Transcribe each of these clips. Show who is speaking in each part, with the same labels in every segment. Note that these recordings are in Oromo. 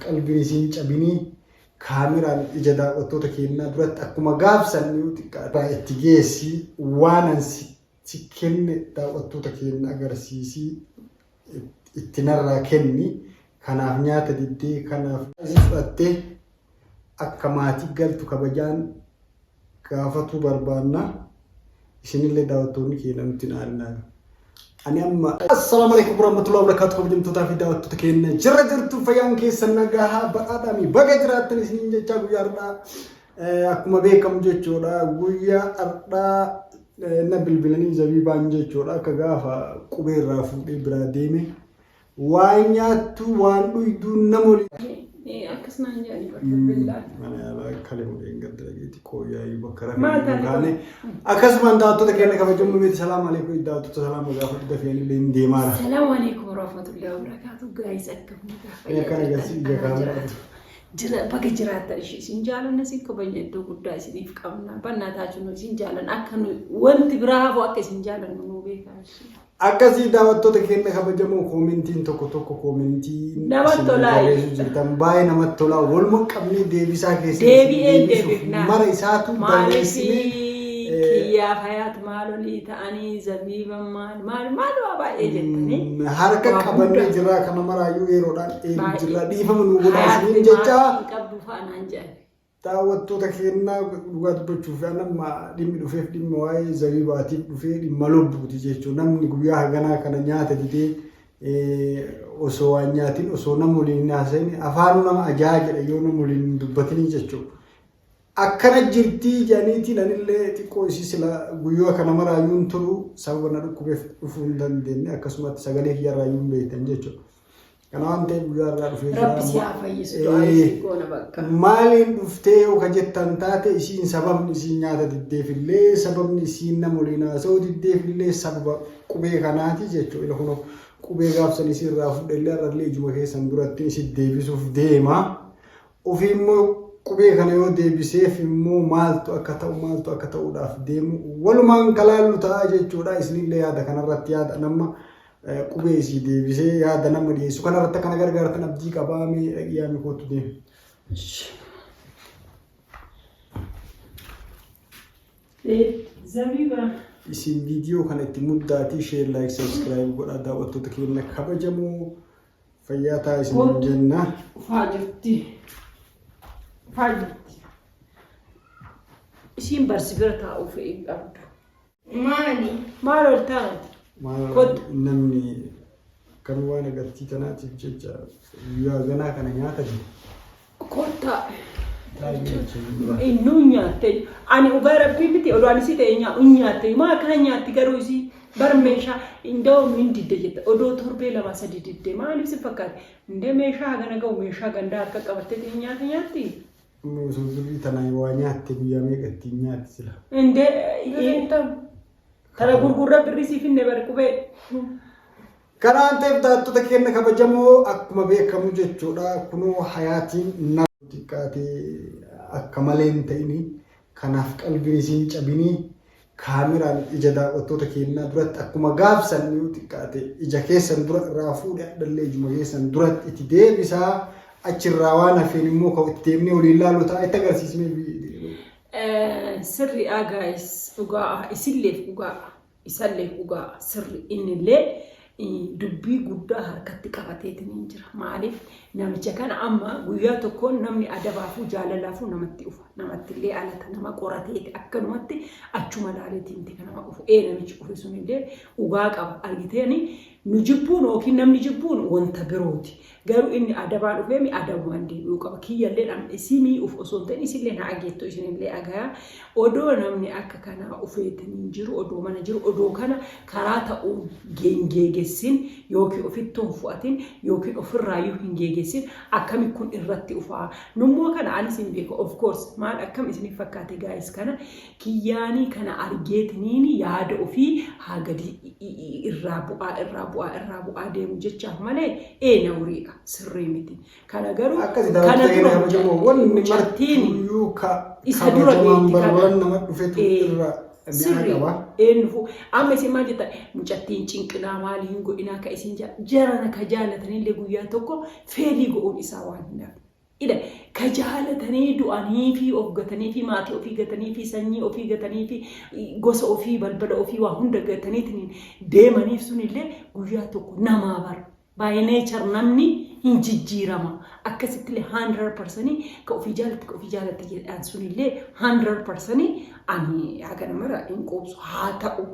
Speaker 1: Qalbiin isiin cabinii kaameraan ija daawwattoota keenyaa duratti akkuma gaafsan yoo xiqqaate itti geessi, waanan si kenne daawwattoota keenya agarsiisii, itti narraa kenni. Kanaaf nyaata diddee, kanaaf isii fudhattee akka maatii galtu kabajaan gaafatuu barbaanna. Isinillee daawwattoonni keenya nutti hin aarinaa. Ani amma Assalaamu alaikum warahmatullahi wabarakatuh. Kabajamtootaa fi daawwattoota keenya, jirra jirtu? Fayyaan keessan nagahaa badhaadhaami? Baga jiraattan isiniin jechaa, guyyaa har'aa akkuma beekamu jechuudha, guyyaa har'aa na bilbilanii Zabiibaan jechuudha, akka gaafa qubee irraa fuudhee biraa deeme waan nyaattu waan dhuydu nama waliin
Speaker 2: Akkas naan jedhani bakka billaa.
Speaker 1: Mana yaalaa kalee mudheen gadda dhageetti qooyyaayuu bakka rafee
Speaker 2: Maal taate?
Speaker 1: kaane. Akkasumaan daawwattoota keenya kabajamoo beeti, salaam alaikum. Daawwattoota salaama gaafa dafee illee hin deemaara.
Speaker 2: Salaamu alaikum warahmatullahi wabarakatuh. Guys, akkam nagaa?
Speaker 1: Inni akkana agarsiisa ija kaamera.
Speaker 2: Jira, baga jiraattan. Ishee isin jaalanna, isin kabajna, iddoo guddaa isiniif qabna. Bannaa taachuu isin jaalanna, akka nu wanti biraa hafu akka isin jaalannu nuu beekaa ishee.
Speaker 1: Akkasii daawwattoota keenya kabajamoo, koomentiin tokko tokko koomentii
Speaker 2: Namatti
Speaker 1: isin
Speaker 2: tolaa.
Speaker 1: barreessuu jirtan baay'ee namatti tolaa. Waluma qabnee deebisaa keessatti
Speaker 2: Deebi'ee
Speaker 1: deebisuuf
Speaker 2: deebifnaa.
Speaker 1: mara isaatu
Speaker 2: Maaliif
Speaker 1: barreessinee
Speaker 2: kiyyaaf hayaat maal olii ta'anii, Zabiiban maal maal maal waa baay'ee jettanii.
Speaker 1: Harka
Speaker 2: Waa
Speaker 1: qabannee
Speaker 2: hunda.
Speaker 1: jirraa, kana maraayyuu yeroodhaan eegu
Speaker 2: Baay'ee.
Speaker 1: jirra. Dhiifama nu godhaa
Speaker 2: Hayaat
Speaker 1: isiniin jechaa.
Speaker 2: hin qabdu fa'a naan jedhan.
Speaker 1: Daawwattoota keenyaa, dhugaa dubbachuuf amma dhimmi dhufeef dhimma waa'ee Zabiibaatiif dhufee, dhimma lubbuuti jechuudha. Namni guyyaa haganaa kana nyaata didee, osoo waan nyaatin, osoo nama waliin hin haasa'in, afaanuu nama ajaa jedha yoo nama waliin hin dubbatinii jechuudha. Akkana jirtii jedhaniitiin anillee xiqqoo isii sila guyyaa kana maraayyuu hin turu, sababa na dhukkubeef dhufuu hin dandeenye, akkasumatti sagalee kiyyarraayyuu hin beektan jechuudha. Kana waan ta'eef guyyaa irraa dhufee jira.
Speaker 2: Rabbi si haa fayyisu, du'aa isii goona bakka.
Speaker 1: Maaliin dhuftee yoo ka jettan taate, isiin sababni isiin nyaata diddeefillee, sababni isiin nama waliin haasa'uu diddeefillee sababa qubee kanaati jechuudha. Ila kunoo qubee gaafsan isii irraa fudhellee har'allee ijuma keessan duratti isin deebisuuf deema. Ofii immoo qubee kana yoo deebiseef immoo maaltu akka ta'u, maaltu akka ta'uudhaaf deemu walumaan kalaallu ta'a jechuudha. Isinillee yaada kanarratti, yaada nama qubee isii deebisee yaada nama dhiyeessu kanarratti akkana gargaartan abdii qabaa. Mee dhaqiyaami kootu deema.
Speaker 2: Zabiiba.
Speaker 1: Isin viidiyoo kana itti muddaatii share, like, subscribe godhaa. Daawwattoota keenya kabajamoo, fayyaa ta'a isin
Speaker 2: Kootu.
Speaker 1: jenna.
Speaker 2: Ufaa jirti. Ufaa jirti. Isiin barsi bira taa'uu fe'ii qabdu.
Speaker 3: Maali?
Speaker 2: Maal ol taa'ati?
Speaker 1: Maal
Speaker 2: Kottu.
Speaker 1: Namni kan waan agartii tanaatiif jecha guyyaa ganaa kana nyaata jiru.
Speaker 2: Kottaa. Innuu nyaatte. Ani dhugaa rabbii miti, odoo ani si ta'e nyaatte. Maa akkana nyaatti garuu isii bar meeshaa inda'oo hin didde jette. Odoo torbee lama sadi didde maaliif si fakkaate? Indee meeshaa hagana ga'u, meeshaa gandaa harka qabattee nyaata nyaatti.
Speaker 1: Amma osoo birrii tanaan waa nyaatte guyyaa meeqa ittiin nyaatti sila?
Speaker 2: Indee
Speaker 3: Birriin ta'u.
Speaker 2: Tana gurgurra birrii siif hinne bar qubee.
Speaker 1: Kanaan ta'eef daawwattoota keenya kabajamoo, akkuma beekamu jechuudha, kunoo hayaatiin nama xiqqaatee akka malee hin ta'ini, kanaaf qalbiin isiin cabinii kaameraan ija daawwattoota keenyaa duratti akkuma gaafsan yoo xiqqaate ija keessan dura irraa fuudhe hadhallee ijuma keessan duratti itti deebisaa. Achirraa waan hafeen immoo kan itti deemnee waliin laalu ta'a. Itti agarsiisnee.
Speaker 2: Sirriidha guys, dhugaa isilleef, dhugaa isalleef, dhugaa sirri. Innillee dubbii guddaa harkatti qabateetiin hin jira. Maaliif namicha kana amma guyyaa tokkoon namni adabaafuu jaalalaafuu namatti dhufa, namatti illee alata nama qorateeti akkanumatti achuma laaleetiin kan nama dhufu. Ee, namichi dhufe sunillee dhugaa qaba. Argiteeni, nu jibbuun yookiin namni jibbuun wanta birooti. Garuu inni adabaa dhufeemi adabumaan deebi'uu qaba. Kiyyallee dhamdhe isinii uf osoo hin ta'in isillee na ageettu, isinillee agayaa. Odoo namni akka kanaa ufeetiniin jiru, odoo mana jiru, odoo kana karaa ta'uun hin geegessin yookiin ofittuu hin fu'atin yookiin ofirraayyuu hin geegessin, akkami kun irratti ufaa? Nummoo kana anis hin beeku, of course. Maal akkam isiniif fakkaate guys? Kana kiyyaanii kana argeetiniin yaada ofii haa gadi irraa bu'aa, irraa bu'aa, irraa bu'aa deemu jechaaf malee, ee, nawriidha, sirrii miti. Kana garuu
Speaker 1: Akkasi
Speaker 2: kana
Speaker 1: daawwattoota
Speaker 2: dura
Speaker 1: keenya kabajamoo, wanni
Speaker 2: mucattiin
Speaker 1: martuyyuu ka
Speaker 2: isa dura
Speaker 1: kabajamaan
Speaker 2: beekti kana.
Speaker 1: barbaran nama dhufetu irra Mi'a
Speaker 2: Sirrii
Speaker 1: qaba.
Speaker 2: eenyufu amma isin maal jettan mucattiin cinqinaa maalii hin godhinaa ka isin jarana ka jaalatanillee guyyaa tokko fail godhuun isaa waan hin hafne. Ila ka jaalatanii du'anii fi of gatanii fi maatii ofii gatanii fi sanyii ofii gatanii fi gosa ofii balbala ofii waa hunda gataniitiin deemaniif sunillee guyyaa tokko namaa bara. By nature namni hin jijjiirama. Akkasitti illee 100% ka ofii jaalatti ka ofii jaalatti jedhan sunillee 100% ani haga namara hin quubsu haa ta'u.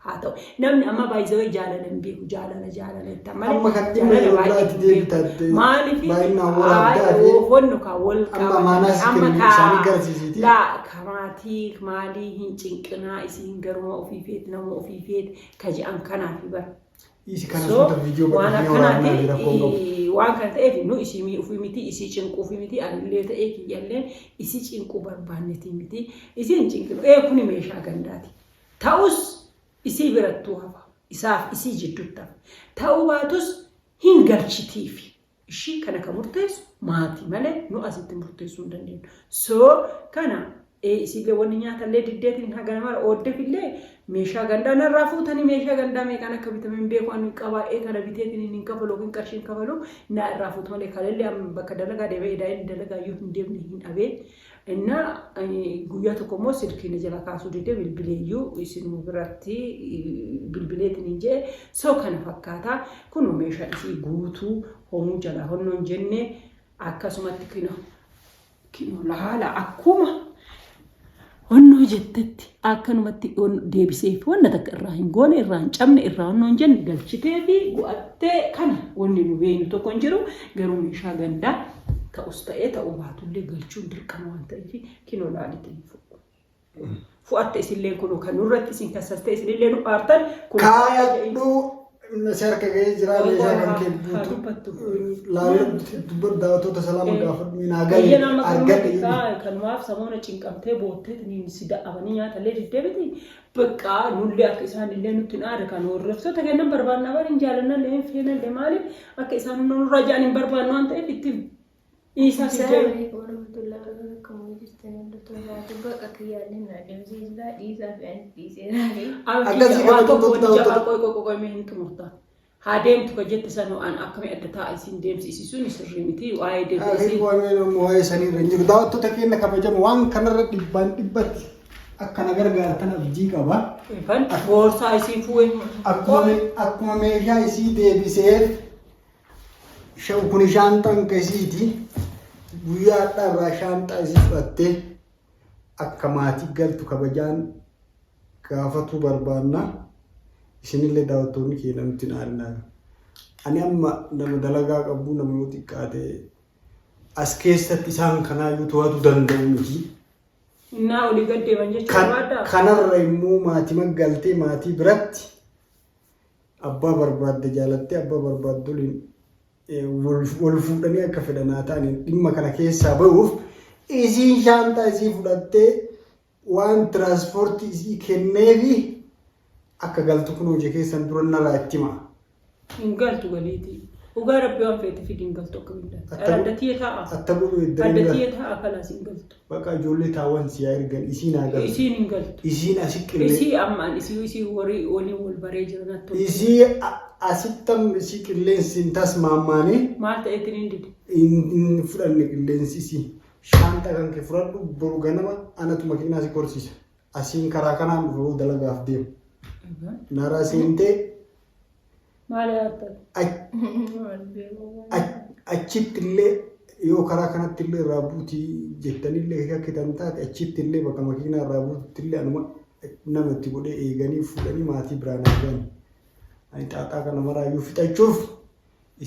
Speaker 2: Haa ta'u. Namni amma baay'isawee jaalala hin beeku jaalala jaalala itti malee
Speaker 1: Amma kan dhimma
Speaker 2: jaalala
Speaker 1: yeroo
Speaker 2: baay'ee
Speaker 1: biraatti
Speaker 2: hin beeku.
Speaker 1: deebitatte
Speaker 2: Maaliif
Speaker 1: baay'inaan waraabdaa fi
Speaker 2: honno kaa wal
Speaker 1: amma maanaas
Speaker 2: amma
Speaker 1: kennu isaanii garsiisiiti.
Speaker 2: Laa kamaatii maalii hin cinqinaa isiin garuma ofii feet nama ofii feet ka je'an kanaaf bara.
Speaker 1: Isi kana
Speaker 2: So,
Speaker 1: suuta viidiyoo
Speaker 2: waan
Speaker 1: godhatanii waraabnaa fi rakkoo hin qabu.
Speaker 2: akkanaati waan kana ta'eef nu isii ofii miti isii cinquu ofii miti anillee ta'ee kiyyallee isii cinquu barbaanneti miti isii hin cinqinu ee kuni meeshaa gandaati. Ta'us isii birattuu hafa isaaf isii jidduutti hafa. Ta'uu baatus hin galchitiifi. Ishii kana kan murteessu maatii malee nu asitti murteessuu hin dandeenyu. So kana isiillee wanni nyaatallee diddeetiin haga mara ooddeefillee meeshaa gandaa narraa fuutanii meeshaa gandaa meeqaan akka bitame hin beeku ani qabaa'ee kana biteetiin hin kafalu yookiin qarshii hin kafalu na irraa fuutu malee kalellee amma bakka dalagaa deemee edaa inni dalagaa iyyuu hin deemne hin dhabee. Inna guyyaa tokko immoo silkii na jala kaasuu didee bilbileeyyuu isinuma biratti bilbileetiin hin jee so kana fakkaata kun meeshaa isii guutuu homuu jalaa honnoo hin jenne akkasumatti kino kino laala akkuma honnoo jettetti akkanumatti deebiseef wanna takka irraa hin goone irraa hin cabne irraa honnoo hin jenne galchitee fi gu'attee kana wanni nu beeknu tokko hin jiru garuu meeshaa gandaa ta'us ta'ee ta'uu baatullee galchuun dirqama waan ta'eef kinoo laalitiin fu'u. Fu'atte isillee kun kan nurratti isin kassaste isinillee nu aartan kun
Speaker 1: Kaayadhu si harka ga'ee jira meeshaa kan kee
Speaker 2: haa
Speaker 1: guutuu.
Speaker 2: dubbattu.
Speaker 1: Laalladhu dubbadhu daawwattoota salaama gaafadhu naa
Speaker 2: Biyya
Speaker 1: galee
Speaker 2: nama
Speaker 1: argadhe inni.
Speaker 2: kanumaaf samoona cinqamtee boottee si da'abanii nyaatallee deddeebiti bakka nullee akka isaan illee nutti hin aada kan hordoftoota kennan barbaannaa bari hin jaalannallee hin feenallee maaliif akka isaan nurraa ja'an hin barbaannu waan ta'eef itti dhiisaa si jedhu.
Speaker 3: Assalamu alaikum warahmatullahi wabarakatuh. Jirtanii hordoftoota bakka kiyyaallee na adeemsisaa dhiisaa fi ani dhiiseeraa fi
Speaker 1: Akkasii
Speaker 2: Waan tokko
Speaker 1: kabajamtoota
Speaker 2: wanti jabaa
Speaker 1: daawwattoota.
Speaker 2: qoy qoy qoy mee hin xumurta. Haa deemtu ka jette sanuu an akkamii adda ta'a isin deemsisi sun sirrii miti waa'ee deemsisi.
Speaker 1: Waa'ee sanii irra hin jiru. Daawwattoota keenya kabajamu waan kanarra dhibbaan dhibbatti akka na gargaartan abdii qaba.
Speaker 2: Ifan boorsaa isii fu'e.
Speaker 1: Akkuma meeshaa isii deebiseef kun shaanxaan kasiiti. Guyyaa har'aa irraa shaanxaa isii fudhattee akka maatii galtu kabajaan gaafatuu barbaanna. Isinillee daawwattoonni keenya nutti hin aarinaa. Ani amma nama dalagaa qabu nama yoo xiqqaate as keessatti isaan kanaayyuu to'atuu danda'u miti.
Speaker 2: Innaa olii gad deeman jechuudha barbaaddaa?
Speaker 1: Kanarra immoo maatii maggaltee maatii biratti abbaa barbaadde jaalattee abbaa barbaadde waliin wal fuudhanii akka fedhan haa ta'aniin dhimma kana keessaa bahuuf isiin shaanxaa isii fudhattee waan tiraanspoortii isii kenneefi akka galtu kun hojii keessan dura narraa itti hima.
Speaker 2: Hin galtu galiitii. Dhugaa rabbi waan feete fidi hin galtu akka bindaan. Adda tiyya taa'a.
Speaker 1: Atta godhu
Speaker 2: Adda
Speaker 1: iddoo
Speaker 2: tiyya taa'a kalaas hin galtu.
Speaker 1: Baqa ijoollee taawwan si haa ergan isiin haa galtu.
Speaker 2: Isiin hin galtu.
Speaker 1: Isiin asi qillee.
Speaker 2: Isii ammaan isii isii warri waliin wal baree jiran hattu.
Speaker 1: Isii asittam isii qilleensi hin tasmaammaane
Speaker 2: Maal ta'eetiin hin dide?
Speaker 1: Hin fudhanne qilleensi isii. Shaanxaa kan kee fudhadhu boru ganama anatu makiinaa si korsiisa. Asiin karaa kanaan dhufa yoo dalagaaf deemu. Naraa seentee
Speaker 2: Maal yaadda?
Speaker 1: Achitti illee yoo karaa kanatti illee irraa buutii jettanillee kakkitan taate achitti illee bakka makiinaa irraa buututti illee anuma nama itti godhee eeganii fuudhanii maatii biraan argan. Ani xaaxaa kana maraayyuu fixachuuf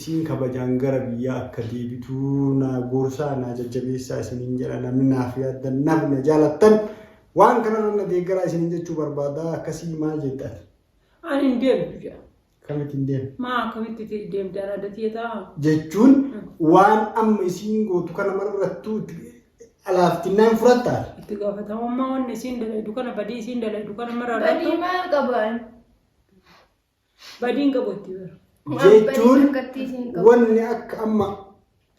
Speaker 1: isiin kabajaan gara biyyaa akka deebituu naa gorsaa naa jajjabeessaa isiniin jedha namni naaf yaaddan namni na jaalattan waan kanarra na deeggaraa isiniin jechuu barbaada akkasii maal jettan?
Speaker 2: Ani hin deemtu jedha.
Speaker 1: Kamitti hin deemtu?
Speaker 2: Maa akkamitti deemte ana adda tiyya ta'a?
Speaker 1: Jechuun waan amma isiin gootu kana mararrattuu alaaftinnaan fudhattaa?
Speaker 2: Itti gaafatamummaa wanni isiin dalaydu kana badii isiin dalaydu kana mararrattu.
Speaker 3: Badii maal qaban?
Speaker 2: Badiin qabu itti bara.
Speaker 1: Jechuun wanni akka amma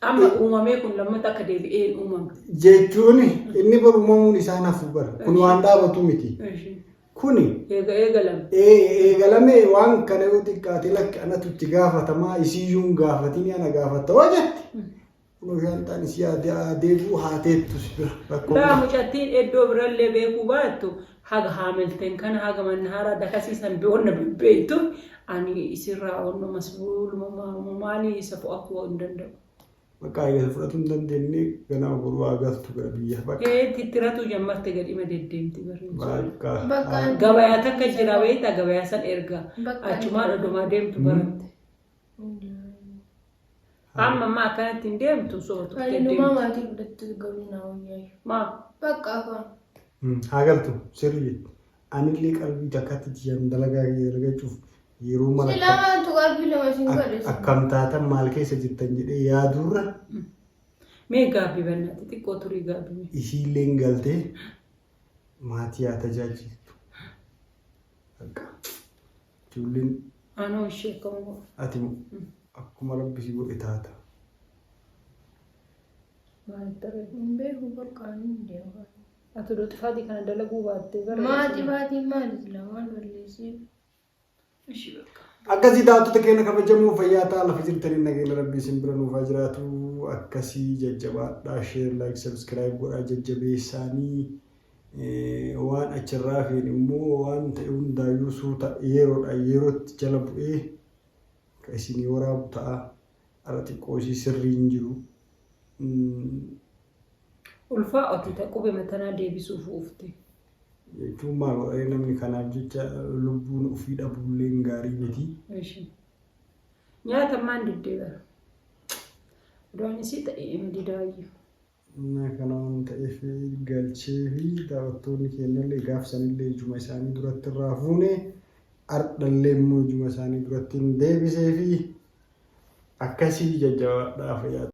Speaker 2: Amma uumamee kun lammata akka deebi'ee hin uumamne.
Speaker 1: Jechuun inni bar uumamuun isaa nafu bara. Kun waan dhaabatu miti. Kuni
Speaker 2: Eega eegalame.
Speaker 1: Eegalame waan kana yoo xiqqaate lakki anatu itti gaafatamaa isiiyyuu hin gaafatini ana gaafatta yoo jette kunoo shaanxaan isii haa deebi'u haa teettu si bira rakkoo
Speaker 2: Laa
Speaker 1: bira.
Speaker 2: Mucattiin iddoo birallee beekuu baattu haga haamilteen kana haga mannaharaa dakasiisan onna bebbeeytu ani isirraa onno masbuuluma maalii isa fo'atuu hin danda'u.
Speaker 1: Bakka eegasa fudhatuu hin dandeenye ganama boruu haa galtu gara biyya bakka.
Speaker 2: Ee tittiratu jammarte gadhima deddeemti barri.
Speaker 1: Bakka.
Speaker 3: Bakka
Speaker 2: Gabayaa takka jira beektaa gabayaa san erga
Speaker 3: Bakka
Speaker 2: achumaan odumaa deemtu baratte. Amma ammaa akkanatti hin deemtu sootu
Speaker 3: Ani numaa maatii fudhattu garuu naa wayyaayu.
Speaker 2: Maa
Speaker 3: Bakka afaan.
Speaker 1: Haa galtu sirrii jetti. Anillee qalbii takkatti tiyyan dalagaa kiyya dalagachuuf yeroo mara
Speaker 3: Silaa maaltu qalbii lama isin godhe?
Speaker 1: Akkam taatan maal keessa jirtan jedhee yaadurra
Speaker 2: Mee gaabbii bannaati xiqqoo turii gaabbii mee.
Speaker 1: Isiilleen galtee maatii haa tajaajiltu. Bakka ijoolleen
Speaker 2: Anoo ishee akkam godhu.
Speaker 1: Ati akkuma rabbi si godhe taata.
Speaker 2: Maalitti argina?
Speaker 3: Hin beeku bakka ani hin deemu.
Speaker 2: Ati odoo xifaatii kana dalaguu baattee bara.
Speaker 3: Maatii baatii maali sila maal balleessee?
Speaker 2: Ishii bakka.
Speaker 1: Akkasii daawwattoota keenya kabajamoo fayyaa ta'a lafa jirtanii nageenya rabbii isin bira nuuf haa jiraatu. Akkasii jajjabaadhaa share like subscribe godhaa jajjabeessaanii waan achirraa hafeen immoo waan ta'e hundaayyuu suuta yeroodha yerootti jala bu'ee ka isinii waraabu ta'a. Har'a xiqqoo isii sirrii hin jiru.
Speaker 2: Ulfaa oti ta qube matanaa deebisuuf ufte.
Speaker 1: Jechuun maal godhee namni kanaaf jecha lubbuun ofii dhabuulleen gaarii miti.
Speaker 2: Eshi. Nyaata maan diddee bara. Odoon isii ta'e ima didaayyu.
Speaker 1: Innaa kana waan ta'eef galchee fi daawwattoonni keenyallee gaaf sanillee ijuma isaanii duratti irraa fuune ardhallee immoo ijuma isaanii duratti hin deebisee fi akkasii jajjabaadhaa fayyaa.